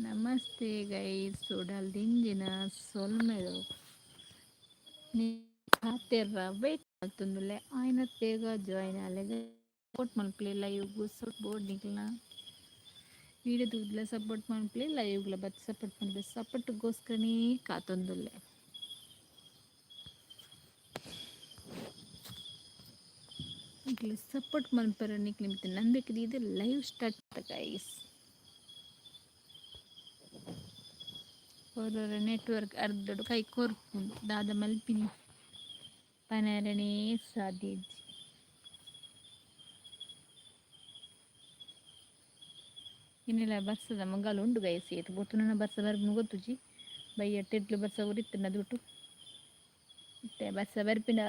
Namaste guys, ಉಡಲ್ ದಿಂಜಿನ ಸೊಲ್ಮೆಲು. ಪಾತೆರ್ರ wait ಮಲ್ತೊಂದುಲ್ಲೆ, ಆಯಿನಾತ್ ಬೇಗ ಜಾಯಿನ್ ಆಲೆ. ಸಪೋರ್ಟ್ ಮಲ್ಪುಲೆ ಲೈವ್ ಸಪೋರ್ಟ್ ಬೋಡು ನಿಕ್ಲ್ನ. ವೀಡಿಯೋ ತೂದುಲ ಸಪೋರ್ಟ್ ಮಲ್ಪುಲೆ, ಲೈವ್ಗ್ಲ ಬತ್ತ್ ಸಪೋರ್ಟ್ ಮಲ್ಪುಲೆ. ಸಪೋರ್ಟ್ಗೋಸ್ಕರನೇ ಕಾತೊಂದುಲ್ಲೆ. ನಿಕ್ಲ್ ಸಪೋರ್ಟ್ ಮಲ್ಪರ ನಿಕ್ಲ್ ಮಿತ್ತ್ ನಂಬಿಕೆ ದೀದ್ ಲೈವ್ ಸ್ಟಾರ್ಟ್ ಗೈಸ್. ಒರೊರ ನೆಟ್ವರ್ಕ್ ಅರ್ಧಡ್ ಕೈ ಕೊರ್ಪುಂಡು, ದಾದ ಮಲ್ಪಿನಿ, ಪನರನೇ ಸಾಧ್ಯ ಇಜ್ಜಿ. ಇನಿಲ ಬರ್ಸದ ಮುಗಾಲ್ ಉಂಡು ಗೈಸ್. ಏತ್ ಪೊರ್ತುನ ಬರ್ಸ ಬರ್ಪುನು ಗೊತ್ತುಜಿ. ಬಯ್ಯ ತೆಡ್ಲು ಬರ್ಸ ಒರಿತ್ಂಡ ದುಟ್ಟು ಇತ್ತೆ ಬರ್ಸ ಬರ್ಪಿನ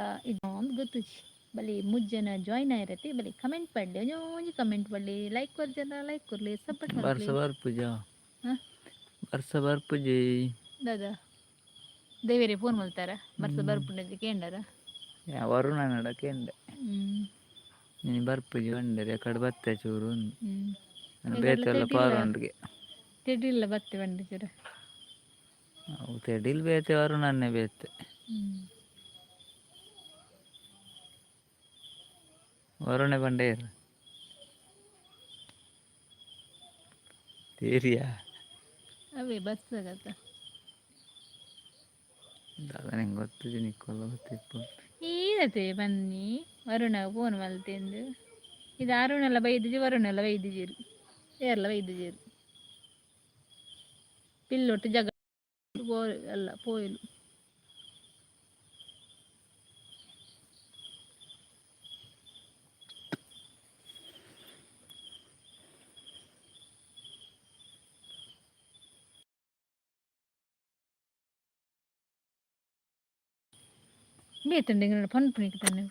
ಅಂದ್ ಗೊತ್ತುಜಿ. ಬಲೆ ಮೂಜಿ ಜನ ಜಾಯಿನ್ ಆಯಿರತೆ, ಬಲೆ ಕಮೆಂಟ್ ಪಾಡ್ಲೆ, ಒಂಜಿ ಒಂಜಿ ಕಮೆಂಟ್ ಪಾಡ್ಲೆ. ಲೈಕ್ ಕೊರ್ಜನ ಲೈಕ್ ಕೊರ್ಲೆ, ಸಪೋರ್ಟ್ ಬರ್ಸ ಮಲ್ಪುಲೆ. ಬರ್ಪುಜ? ಹ? ಬರ್ಸ ಬರ್ಪುಜಿ. ದಾದಾ, ದೇವೆರೆ ಫೋನ್ ಮಲ್ತಾರ? ಬರ್ಸ ಬರ್ಪುಂಡಂಚ ಕೇಂಡಾರ? ವರುಣ ನಡಕೆಂಡೆ. ನೀನು ಬರ್ಪುಜಿ ಬಂಡೆರೆ ಕಡೆ ಬತ್ತೆ ಚೂರು. ಎಗಡ್ಲ ಬೇತೆಲ್ಲ ತೆಡಿಲ್ಲ ಪಾರುಂಡಿಗೆ. ತೆಡಿಲ್ಲ ಬತ್ತೆ ಬಂಡೆ ಚೂರ. ಅವು ತೆಡಿಲ್ ಬೇತೆ, ವರುಣನ್ನೇ ಬೇತೆ. ವರುಣೆ ಬಂಡೇರು ತೇರಿಯಾ? ಅವೇ ಬರ್ಸಗತ್ತ. ದಾದ ನಿಂಗೆ ಗೊತ್ತುಜಿ, ನಿಕ್ಕೊಲ್ಲ ಗೊತ್ತಿಪ್ಪು. ಈರತೆ ಬನ್ನಿ, ವರುಣ ಫೋನ್ ಮಲ್ತೆಂದು. ಇದು ಅರುಣೆಲ್ಲ ಬೈದಿಜಿ, ವರುಣೆಲ್ಲ ಬೈದಿಜೀರು, ಏರ್ಲ ಬೈದಿಜೀರು. ಪಿಲ್ಲೊಟ್ಟು ಜಗ ಪೋ ಅಲ್ಲ ಪೋಯಲು. ಬೇತುಂಡು ಪನ್ಪುನಿಕ್ ತಾನೆ.